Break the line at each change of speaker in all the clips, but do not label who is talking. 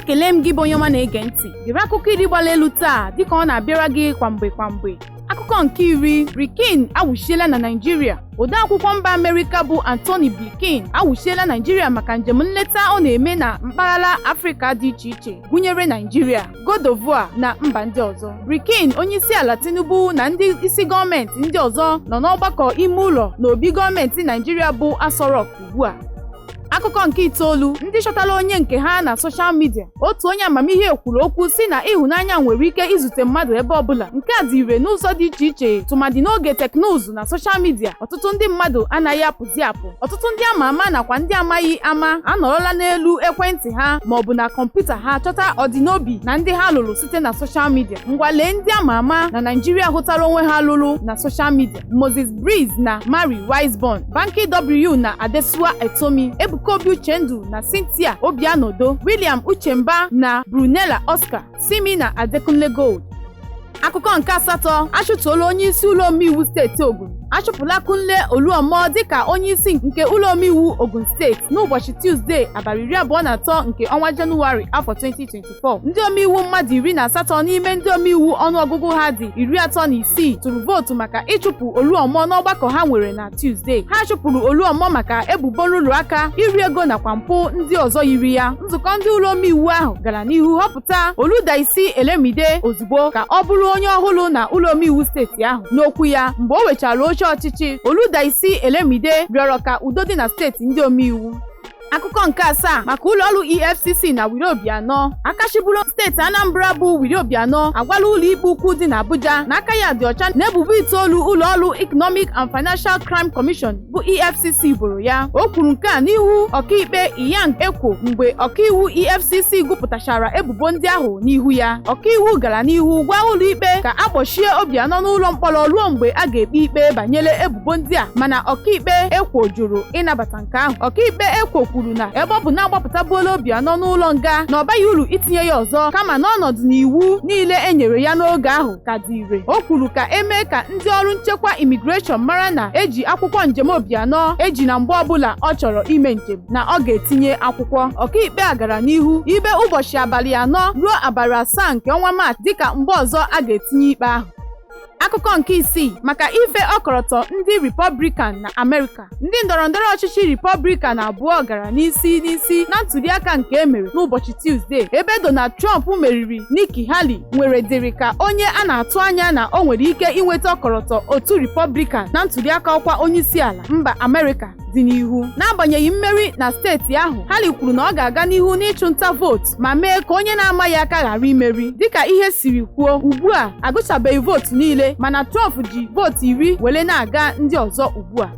Ekele m gị bụ onye ọma na-ege ntị. Gere akụkọ 10 gbara elu taa dịka ọ na-abịara gị kwa mgbe kwa mgbe. Akụkọ nke 10, Blinken awụchiela na Naịjirịa. Odeakwụkwọ mba Amerịka bụ Antony Blinken awụchiela Naịjirịa maka njem nleta ọ na-eme na mpaghara Afrịka dị iche iche gụnyere Naịjirịa, Cote d'Ivoire na mba ndị ọzọ. Blinken, onyeisiala Tinubu na ndị isi gọọmenti ndị ọzọ nọ n'ọgbakọ ime ụlọ n'obi gọọmenti Naịjirịa bụ Aso Rock ugbu a. Akụkọ nke 9, ndị chọtara onye nke ha na soshal midia. Otu onye amamihe kwuru okwu sị na ịhụnanya nwere ike izute mmadụ ebe ọbụla. Nke a dị ire n'ụzọ dị iche iche tụmadị n'oge teknụzụ na soshal midia. Ọtụtụ ndị mmadụ anaghị apụzi apụ. Ọtụtụ ndị ama ama nakwa ndị amaghị ama anọrọla n'elu ekwentị ha maọbụ na kọmputa ha chọta ọdịnobi na ndị ha lụrụ site na soshal midia. Ngwa lee ndị ama ama na Naịjirịa hụtara onwe ha lụrụ na soshal midia: Moses Breeze na Mary Wiseborn, Banky W na Adesuwa Etomi, Ebuka Obi Uchendu na Cynthia Obianodo, William Uchemba na Brunella Oscar, Simi na Adekunle Gold. Akụkọ nke 8, achụtuola onye isi ụlọ omeiwu steeti Ogun. Achụpụla Kunle Oluomo dịka onye isi nke ụlọ omeiwu Ogun steeti n'ụbọchị Tuzdee, abalị 23 nke ọnwa Jenụwarị afọ 2024. Ndị omeiwu mmadụ 18 n'ime ndị omeiwu ọnụọgụgụ ha dị 36 tụrụ vootu maka ịchụpụ Oluomo n'ọgbakọ ha nwere na Tuzdee. Ha chụpụrụ Oluomo maka ebubo nrụrụ aka, iri ego nakwa mpụ ndị ọzọ yiri ya. Nzukọ ndị ụlọ omeiwu ahụ gara n'ihu họpụta Oludaisi Elemide ozugbo ka ọ bụrụ onye ọhụrụ na ụlọ omeiwu steeti ahụ. N'okwu ya mgbe o wechara oche ọchịchị, Oludaisi Elemide rịọrọ ka udo dị na steeti ndị omeiwu. Akụkọ nke 7, maka ụlọọrụ EFCC na Willie Obianọ. Aka chịburu steeti Anambra bụ Willie Obianọ agwala ụlọikpe ukwu dị n'Abuja na aka ya dị ọcha na ebubo 9 ụlọọrụ Economic and Financial Crime Commission bụ EFCC boro ya. O kwuru nke a n'ihu ọkaikpe Inyang Ekwo mgbe ọkaiwu EFCC gụpụtachara ebubo ndị ahụ n'ihu ya. Ọkaiwu gara n'ihu gwa ụlọikpe ka a kpọchie Obianọ n'ụlọ mkpọrọ ruo mgbe a ga-ekpe ikpe banyere ebubo ndị a, mana ọkaikpe Ekwo jụrụ ịnabata nke ahụ. Ọkaikpe Ekwo kwuru na ebe ọ bụ na agbapụtabuola Obianọ n'ụlọ nga na ọ baghị uru itinye ya ọzọ, kama n'ọnọdụ na iwu niile e nyere ya n'oge ahụ ka dị ire. O kwuru ka emee ka ndị ọrụ nchekwa imigreshọn mara na eji akwụkwọ njem Obianọ eji na mgbe ọbụla ọ chọrọ ime njem na ọ ga-etinye akwụkwọ. Ọkaikpe a gara n'ihu ibe ụbọchị abalị 4 ruo abalị 7 nke ọnwa Maachị dịka mgbe ọzọ a ga-etinye ikpe ahụ. Akụkọ nke 6, maka ife ọkọlọtọ ndị Republican na Amerịka. Ndị ndọrọndọrọ ọchịchị Republican abụọ gara n'isi n'isi na ntụliaka nke e mere n'ụbọchị Tuzdee, ebe Donald Trump meriri Nikki Haley nwere dịrị ka onye a na-atụ anya na o nwere ike inweta ọkọlọtọ otu Republican na ntụliaka ọkwa onyeisiala mba Amerịka dị n'ihu. N'agbanyeghị mmeri na steeti ahụ, Haley kwuru na ọ ga-aga n'ihu n'ịchụ nta vootu ma mee ka onye na-amaghị aka ghara imeri. Dịka ihe siri kwuo ugbu a, agụchabeghị vootu niile, mana Trump ji vootu 10 were na-aga ndị ọzọ ugbu a.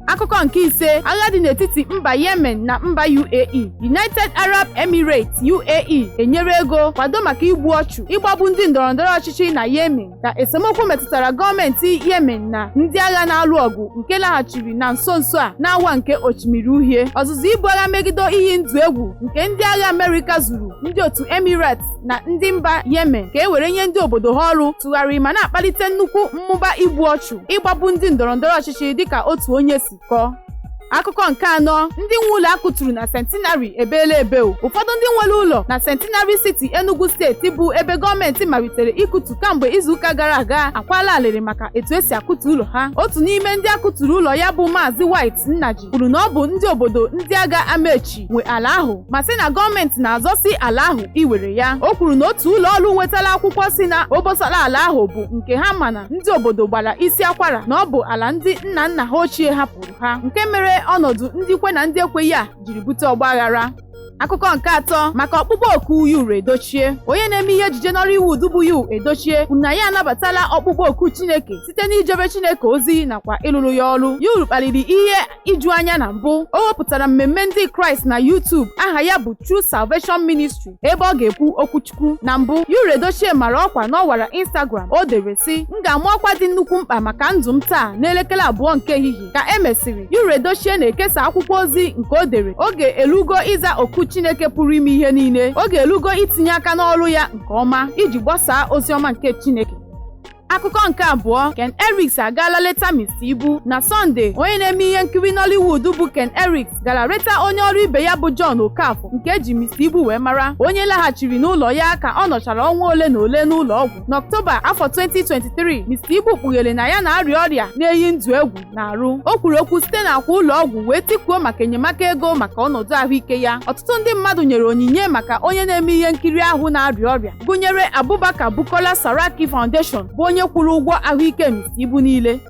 Akụkọ nke 5, agha dị n'etiti mba Yemen na mba UAE. United Arab Emirates UAE enyere ego kwado maka igbu ọchụ ịgbagbu ndị ndọrọndọrọ ọchịchị na Yemen ka esemokwu metụtara gọọmenti Yemen na ndị agha na-alụ ọgụ nke laghachiri na nso nso a n'awa nke Osimiri Uhie. Ọzụzụ ibu agha megide iyi ndụ egwu nke ndị agha Amerịka zuru ndị otu Emirates na ndị mba Yemen ka e were nye ndị obodo ha ọrụ tụgharịrị ma na-akpalite nnukwu mmụba igbu ọchụ ịgbagbu ndị ndọrọndọrọ ọchịchị dịka otu onye si kọọ. Akụkọ nke 4, ndị nwe ụlọ akụturu na Centenary ebeela ebe. Ụfọdụ ndị nwere ụlọ na Centenary City, Enugu steeti, bụ ebe gọọmenti malitere ịkụtu kamgbe izuụka gara aga, akwala alịrị maka etu esi akụtu ụlọ ha. Otu n'ime ndị akụturu ụlọ ya bụ Maazị White Nnaji kwuru na ọ bụ ndị obodo ndị agha Amechi nwe ala ahụ, ma sị na gọọmenti na-azọsi ala ahụ iwere ya. O kwuru na otu ụlọ ọrụ nwetara akwụkwọ si na obosara ala ahụ bụ nke ha, mana ndị obodo gbara isi akwara na ọ bụ ala ndị nna nna ha ochie hapụrụ ha, nke mere ọnọdụ ndị kwe na ndị ekweghị a jiri bute ọgbaghara. Akụkọ nke 3, maka ọkpụkpọ oku Yul Edochie. Onye na-eme ihe ejije Nollywood bụ Yul Edochie kwuru na ya anabatala ọkpụkpọ oku Chineke site n'ijebe Chineke ozi nakwa ịlụrụ ya ọrụ. Yul kpaliri ihe iju anya na mbụ o wepụtara mmemme ndị Kraịst na YouTube aha ya bụ True Salvation Ministry, ebe ọ ga-ekwu okwuchukwu. Na mbụ, Yul Edochie mara ọkwa n'ọwara Instagram. O dere sị, "M ga-ama ọkwa dị nnukwu mkpa maka ndụ m taa n'elekere 2 nke ehihie." Ka e mesịrị, Yul Edochie na-ekesa akwụkwọ ozi nke o dere: "Oge elugo ịza oku Chineke pụrụ ime ihe niile. Oge elugo itinye aka n'ọrụ ya nke ọma iji gbasaa ozi ọma nke Chineke." Akụkọ nke abụọ, Ken Erics agaala leta Mr Ibu. Na Sọnde, onye na-eme ihe nkiri Nollywood bụ Ken Erics gara leta onye ọrụ ibe ya bụ John Okafor nke eji Mr Ibu wee mara, onye laghachiri n'ụlọ ya ka ọ nọchara ọnwa ole na ole n'ụlọ ọgwụ. N'Ọktoba afọ 2023, Mr Ibu kpughere na ya na-arịa ọrịa na-eyi ndụ egwu n'arụ. O kwuru okwu site n'akwa ụlọ ọgwụ wee tikuo maka enyemaka ego maka ọnọdụ ahụike ya. Ọtụtụ ndị mmadụ nyere onyinye maka onye na-eme ihe nkiri ahụ na-arịa ọrịa, gụnyere Abubakar Bukola Saraki Foundation, bụ onye kwụrụ ụgwọ ahụike Mr Ibu niile.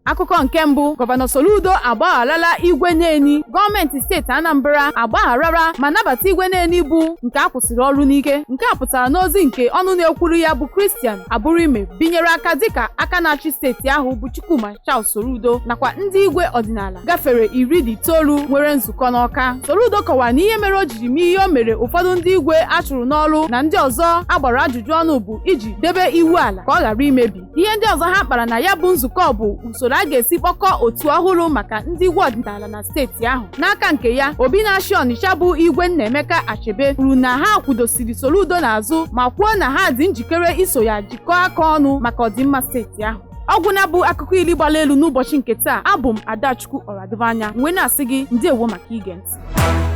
Akụkọ nke mbụ, Gọvanọ Soludo agbagharala Igwe Neni. Gọọmenti steeti Anambra agbagharala ma nabata Igwe Neni bụ nke a kwụsịrị ọrụ n'ike. Nke a pụtara n'ozi nke ọnụ na-ekwuru ya bụ Christian Aburime binyere aka, dịka aka na-achị steeti ahụ bụ Chukwuma Charles Soludo nakwa ndị igwe ọdịnala gafere 19 nwere nzukọ n'Ọka. Soludo kọwara na ihe mere o jiri mee ihe o mere ụfọdụ ndị igwe a chụrụ n'ọrụ na ndị ọzọ a gbara ajụjụ ọnụ bụ iji debe iwu ala ka ọ ghara imebi. Ihe ndị ọzọ ha kpara na ya bụ nzukọ bụ usoro a ga-esi kpọkọ otu ọhụrụ maka ndị igwe ọdịnala na steeti ahụ. N'aka nke ya, Obi na-achị Ọnịcha bụ Igwe Nnaemeka Achebe kwuru na ha kwudosiri Soludo n'azụ ma kwuo na ha dị njikere iso ya jikọọ aka ọnụ maka ọdịmma steeti ahụ. Ọgwụ na bụ akụkọ iri gbara elu n'ụbọchị nke taa. Abụ m Adachukwu Ọradịvanya, wee na-asị gị ndewo maka ige ntị.